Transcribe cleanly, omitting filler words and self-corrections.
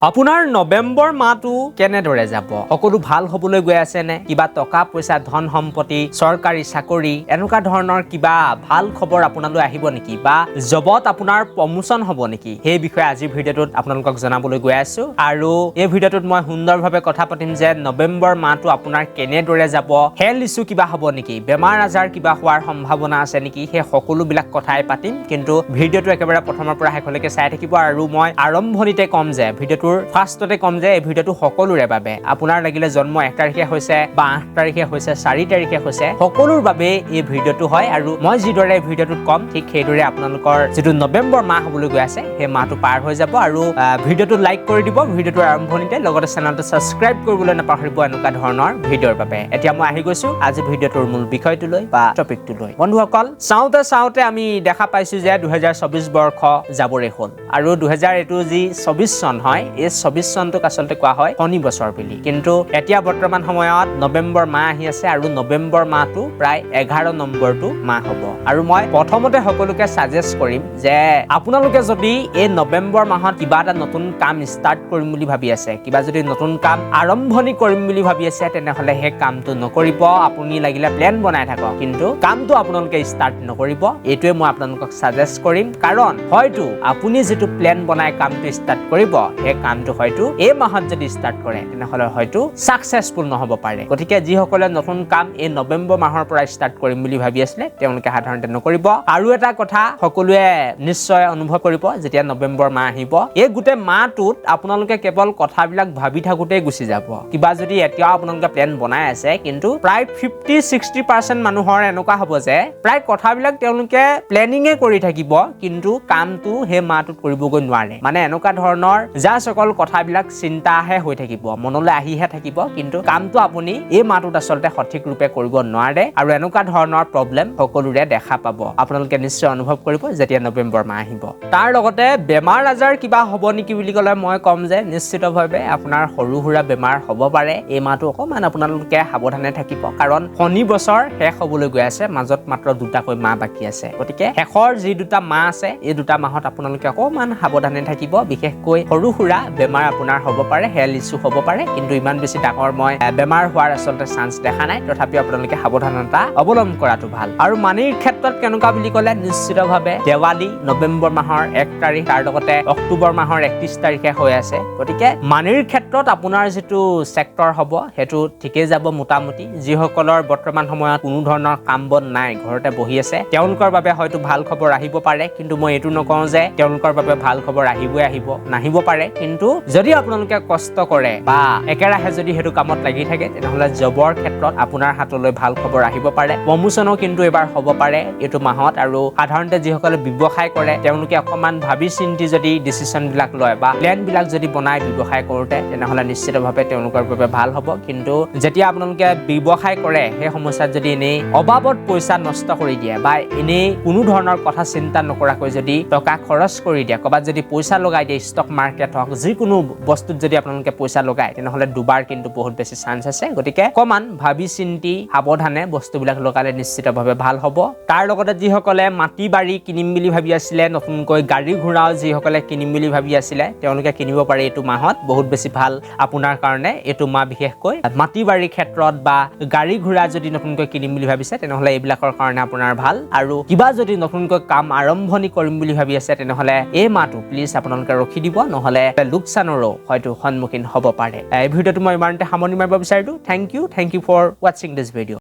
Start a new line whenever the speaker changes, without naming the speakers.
আপোনাৰ নৱেম্বৰ মাহটো কেনেদৰে যাব? সকলো ভাল হ'বলৈ গৈ আছেনে? কিবা টকা পইচা, ধন সম্পত্তি, চৰকাৰী চাকৰি, এনেকুৱা ধৰণৰ কিবা ভাল খবৰ আপোনালৈ আহিব নেকি বা জবত আপোনাৰ প্ৰমোচন হ'ব নেকি, সেই বিষয়ে আজিৰ ভিডিঅ'টোত আপোনালোকক জনাবলৈ গৈ আছো। আৰু এই ভিডিঅ'টোত মই সুন্দৰভাৱে কথা পাতিম যে নৱেম্বৰ মাহটো আপোনাৰ কেনেদৰে যাব, হেল্থ ইছ্যু কিবা হ'ব নেকি, বেমাৰ আজাৰ কিবা হোৱাৰ সম্ভাৱনা আছে নেকি, সেই সকলোবিলাক কথাই পাতিম। কিন্তু ভিডিঅ'টো একেবাৰে প্ৰথমৰ পৰা শেষলৈকে চাই থাকিব। আৰু মই আৰম্ভণিতে ক'ম যে, ভিডিঅ'টোৰ ফাৰ্ষ্টতে ক'ম যে এই ভিডিঅ'টো সকলোৰে বাবে, আপোনাৰ লাগিলে জন্ম 1 তাৰিখে হৈছে বা 8 তাৰিখে হৈছে, 4 তাৰিখে হৈছে, সকলোৰ বাবে এই ভিডিঅ'টো হয়। আৰু মই যিদৰে ভিডিঅ'টোত ক'ম, ঠিক সেইদৰে আপোনালোকৰ যিটো নৱেম্বৰ মাহ হ'বলৈ গৈ আছে, সেই মাহটো পাৰ হৈ যাব। আৰু ভিডিঅ'টো লাইক কৰি দিব ভিডিঅ'টোৰ আৰম্ভণিতে, লগতে চেনেলটো ছাবস্ক্ৰাইব কৰিবলৈ নাপাহৰিব এনেকুৱা ধৰণৰ ভিডিঅ'ৰ বাবে। এতিয়া মই আহি গৈছো আজি ভিডিঅ'টোৰ মূল বিষয়টোলৈ বা টপিকটোলৈ। বন্ধুসকল, চাওঁতে চাওঁতে আমি দেখা পাইছো যে 2024 বৰ্ষ যাবৰে হ'ল। আৰু 2000 এইটো যি 24 চন হয়, এই 24 চনটোক আচলতে কোৱা হয় শনি বছৰ বুলি। কিন্তু এতিয়া বৰ্তমান সময়ত নৱেম্বৰ মাহ আহি আছে আৰু নৱেম্বৰ মাহটো প্ৰায় 11 নম্বৰটো মাহ হ'ব। আৰু মই প্ৰথমতে সকলোকে ছাজেষ্ট কৰিম যে আপোনালোকে যদি এই নৱেম্বৰ মাহত কিবা এটা নতুন কাম ষ্টাৰ্ট কৰিম বুলি ভাবি আছে, কিবা যদি নতুন কাম আৰম্ভণি কৰিম বুলি ভাবি আছে, তেনেহ'লে সেই কামটো নকৰিব। আপুনি লাগিলে প্লেন বনাই থাকক, কিন্তু কামটো আপোনালোকে ষ্টাৰ্ট নকৰিব। এইটোৱে মই আপোনালোকক ছাজেষ্ট কৰিম। কাৰণ হয়তো আপুনি যিটো প্লেন বনাই কামটো ষ্টাৰ্ট কৰিব, সেই কামটো হয়তো এই মাহত যদি ষ্টাৰ্ট কৰে, তেনেহ'লে হয়তো ছাকচেছফুল নহ'ব পাৰে। গতিকে যিসকলে নতুন কাম এই নৱেম্বৰ মাহৰ পৰা ষ্টাৰ্ট কৰিম বুলি ভাবি আছিলে, তেওঁলোকে সাধাৰণতে নকৰিব। আৰু এটা কথা সকলোৱে নিশ্চয় অনুভৱ কৰিব, যেতিয়া নৱেম্বৰ মাহ আহিব, এই গোটেই মাহটোত আপোনালোকে কেৱল কথাবিলাক ভাবি থাকোঁতেই গুচি যাব। কিবা যদি এতিয়াও আপোনালোকে প্লেন বনাই আছে, কিন্তু প্ৰায় 50-60% মানুহৰ এনেকুৱা হ'ব যে প্ৰায় কথাবিলাক তেওঁলোকে প্লেনিঙে কৰি থাকিব, কিন্তু কামটো সেই মাহটোত কৰিবগৈ নোৱাৰে। মানে এনেকুৱা ধৰণৰ জাষ্ট অকল কথাবিলাক চিন্তাহে হৈ থাকিব, মনলৈ আহিহে থাকিব, কিন্তু কামটো আপুনি এই মাহটোত আচলতে সঠিক ৰূপে কৰিব নোৱাৰে। আৰু এনেকুৱা ধৰণৰ প্ৰব্লেম সকলোৰে দেখা পাব। আপোনালোকে নিশ্চয় অনুভৱ কৰিব যেতিয়া নৱেম্বৰ মাহ আহিব। তাৰ লগতে বেমাৰ আজাৰ কিবা হ'ব নেকি বুলি ক'লে মই ক'ম যে নিশ্চিতভাৱে আপোনাৰ সৰু সুৰা বেমাৰ হ'ব পাৰে। এই মাহটো অকণমান আপোনালোকে সাৱধানে থাকিব, কাৰণ শনি বছৰ শেষ হ'বলৈ গৈ আছে, মাজত মাত্ৰ দুটাকৈ মাহ বাকী আছে। গতিকে শেষৰ যি দুটা মাহ আছে, এই দুটা মাহত আপোনালোকে অকণমান সাৱধানে থাকিব। বিশেষকৈ সৰু সুৰা বেমাৰ আপোনাৰ হ'ব পাৰে, হেল্থ ইছ্যু হ'ব পাৰে, কিন্তু ইমান বেছি ডাঙৰ মই বেমাৰ হোৱাৰ আচলতে চান্স দেখা নাই। তথাপিও আপোনালোকে সাৱধানতা অৱলম্বন কৰাটো ভাল। আৰু মানিৰ ক্ষেত্ৰত কেনেকুৱা বুলি ক'লে নিশ্চিতভাৱে দেৱালী নৱেম্বৰ মাহৰ 1 তাৰিখ, তাৰ লগতে অক্টোবৰ মাহৰ 31 তাৰিখে হৈ আছে। গতিকে মানিৰ ক্ষেত্ৰত আপোনাৰ যিটো ছেক্টৰ হ'ব, সেইটো ঠিকেই যাব মোটামুটি। যিসকলৰ বৰ্তমান সময়ত কোনো ধৰণৰ কাম বন নাই, ঘৰতে বহি আছে, তেওঁলোকৰ বাবে হয়তো ভাল খবৰ আহিব পাৰে। কিন্তু মই এইটো নকওঁ যে তেওঁলোকৰ বাবে ভাল খবৰ আহিবই আহিব, নাহিব পাৰে। কিন্তু যদি আপোনালোকে কষ্ট কৰে বা একেৰাহে যদি সেইটো কামত লাগি থাকে, তেনেহ'লে জবৰ ক্ষেত্ৰত আপোনাৰ হাতলৈ ভাল খবৰ আহিব পাৰে। প্ৰমোচনো কিন্তু এইবাৰ হ'ব পাৰে এইটো মাহত। আৰু সাধাৰণতে যিসকলে ব্যৱসায় কৰে, তেওঁলোকে অকণমান ভাবি চিন্তি যদি ডিচিশ্যনবিলাক লয় বা প্লেনবিলাক যদি বনায় ব্যৱসায় কৰোঁতে, তেনেহ'লে নিশ্চিতভাৱে তেওঁলোকৰ বাবে ভাল হ'ব। কিন্তু যেতিয়া আপোনালোকে ব্যৱসায় কৰে, সেই সমস্যাত যদি এনেই অবাবত পইচা নষ্ট কৰি দিয়ে বা এনেই কোনো ধৰণৰ কথা চিন্তা নকৰাকৈ যদি টকা খৰচ কৰি দিয়ে, ক'ৰবাত যদি পইচা লগাই দিয়ে, ষ্টক মাৰ্কেট হওক, যিকোনো বস্তুত যদি আপোনালোকে পইচা লগায়, তেনেহ'লে ডুবাৰ কিন্তু বহুত বেছি চান্স আছে। গতিকে অকণমান ভাবি চিন্তি সাৱধানে বস্তুবিলাক লগালে নিশ্চিতভাৱে ভাল হ'ব। তাৰ লগতে যিসকলে মাটি বাৰী কিনিম বুলি ভাবি আছিলে, নতুনকৈ গাড়ী ঘোঁৰাও যিসকলে কিনিম বুলি ভাবি আছিলে, তেওঁলোকে কিনিব পাৰে এইটো মাহত। বহুত বেছি ভাল আপোনাৰ কাৰণে এইটো মাহ, বিশেষকৈ মাটি বাৰীৰ ক্ষেত্ৰত বা গাড়ী ঘোঁৰা যদি নতুনকৈ কিনিম বুলি ভাবিছে, তেনেহ'লে এইবিলাকৰ কাৰণে আপোনাৰ ভাল। আৰু কিবা যদি নতুনকৈ কাম আৰম্ভণি কৰিম বুলি ভাবি আছে, তেনেহ'লে এই মাহটো প্লিজ আপোনালোকে ৰখি দিব, নহ'লে লোকচানৰো হয়তো সন্মুখীন হ'ব পাৰে। এই ভিডিঅ'টো মই ইমানতে সামৰণি মাৰিব বিচাৰিলোঁ। Thank you, thank you for watching this video.